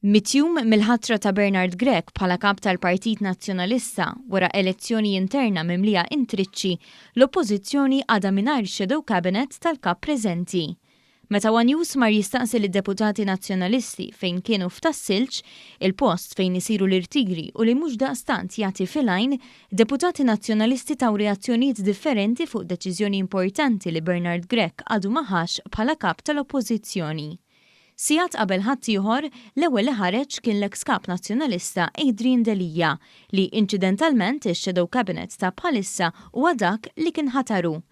Mitjum mill-ħatra ta' Bernard Grech bħala Kap tal-Partit Nazzjonalista wara elezzjoni interna mimlija intriċċi, l-Oppożizzjoni għadha mingħajr shadow cabinet tal-Kap preżenti. Meta one News mar jistaqsi lid-deputati Nazzjonalisti fejn kienu f'Tas-Silġ, il-post fejn isiru l-irtiri u li mhux daqstant jagħti fil-għajn, deputati Nazzjonalisti taw reazzjonijiet differenti fuq deċiżjoni importanti li Bernard Grech għadu ma ħax bħala Kap tal-Oppożizzjoni. Sigħat qabel ħaddieħor, l-ewwel li ħareġ kien l-eks Kap Nazzjonalista Adrian Delia, li inċidentalment ix-shadow cabinet ta' bħalissa huwa dak li kien ħatar hu.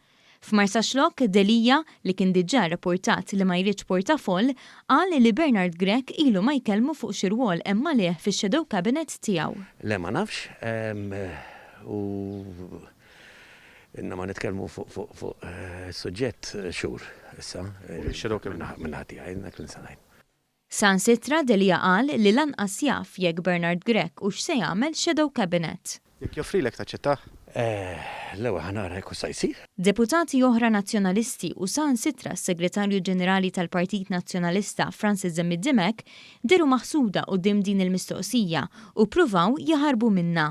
F'Marsaxlokk, Delia, li kien diġà rrappurtat li ma jridx portafoll, qal li Bernard Grech ilu ma jkellmu fuq xi rwol hemm għalih fix-shadow cabinet tiegħu. Le ma nafx u Ilna ma nitkellmu fuq is-suġġett xhur issa. Min-naħa tiegħi dak li nista' ngħid. Saħansitra Delia qal li lanqas jaf jekk Bernard Grech hux se jagħmel shadow cabinet. Jekk joffrilek taċċettah? L-ewwel ħa nara jekk hux sa jsir. Deputati oħra Nazzjonalisti u saħansitra s-Segretarju Ġenerali tal-Partit Nazzjonalista Francis Zammit Dimech dehru maħsuda quddiem din il-mistoqsija u ppruvaw jaħarbu minnha.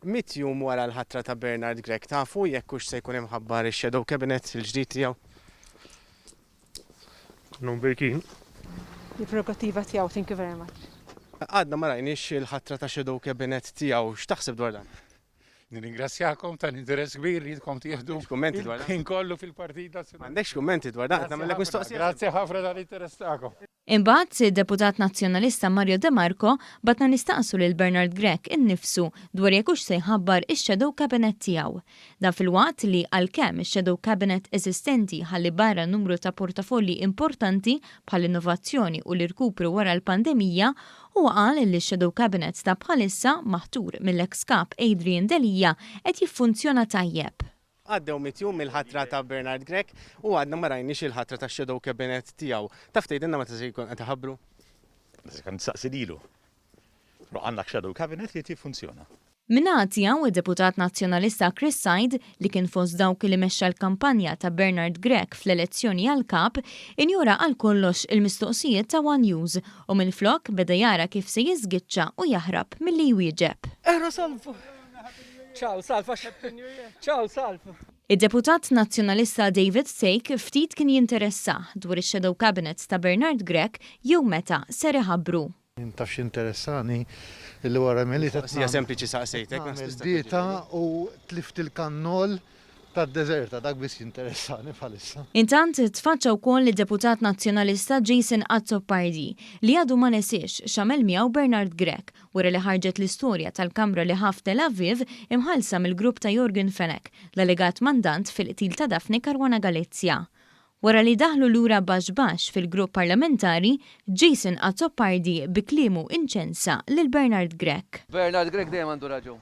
Mitt jum wara l-ħatra ta' Bernard Grech tafu jekk hux se jkun imħabbar ix-shadow cabinet il-ġdid tiegħu? Konna mberkin. Il-prerogattiva tiegħu, thank you very much. Għadna ma rajniex il-ħatra ta' shadow cabinet tiegħu, x'taħseb dwar dan? Nirringrazzjakom tal-interess kbir li intkom tieħdu. Kummenti dwar dan? Il-ħin kollu fil-Partit Nazzjonalista. M'għandekx kummenti dwar dan, qed nagħmellek mistoqsija. Grazzi ħafna tal-interess tagħkom. Imbagħad, id-Deputat Nazzjonalista Mario De Marco bagħatna nistaqsu lil Bernard Grech innifsu dwar jekk hux se jħabbar ix-shadow cabinet tiegħu. Dan filwaqt li għalkemm ix-shadow cabinet eżistenti jħalli barra numru ta' portafolli importanti bħall-innovazzjoni u l-irkupru wara l-pandemija, huwa qal li x-shadow cabinet ta' bħalissa, maħtur mill-eks Kap Adrian Delia, qed jiffunzjona tajjeb. Għaddew mitt jum mill-ħatra ta' Bernard Grech u għadna ma rajniex il-ħatra tax-shadow cabinet tiegħu. Taf tgħidilna meta se jkun qed iħabbru? Se kan nistaqsi lilu. Però għandna shadow cabinet li jiffunzjona. Min-naħa tiegħu, id-Deputat Nazzjonalista Chris Said, li kien fost dawk li mexxa l-kampanja ta' Bernard Grech fl-elezzjoni għal Kap, injora għal kollox il-mistoqsijiet ta' one News u minflok beda jara kif se jiżgiċċa u jaħrab milli jwieġeb. Era Salvu! Ciao, Salv, Ciao, Salv. Id-Deputat Nazzjonalista David Thake ftit kien jinteressah dwar ix-shadow cabinet ta' Bernard Grech jew meta ser iħabbru. Jien taf x'interessani li wara Milied qed Mistoqsija sempliċi saqsejtek, nagħmel dieta u tlift il-kannol tad-deżerta, dak biss jinteressani bħalissa. Intant, tfaċċa wkoll id-Deputat Nazzjonalista Jason Azzopardi li għadu ma nesiex x'għamel miegħu Bernard Grech Wara li ħarġet l-istorja tal-kamra li ħa f'Tel Aviv, imħallsa mill-grupp ta' Yorgen Fenech, l-allegat mandant fil-qtil ta' Daphne Caruana Galizia. Wara li daħlu lura baxx baxx fil-grupp parlamentari, Jason Azzopardi bi kliemu inċensa lil Bernard Grech. Bernard Grech dejjem għandu raġun.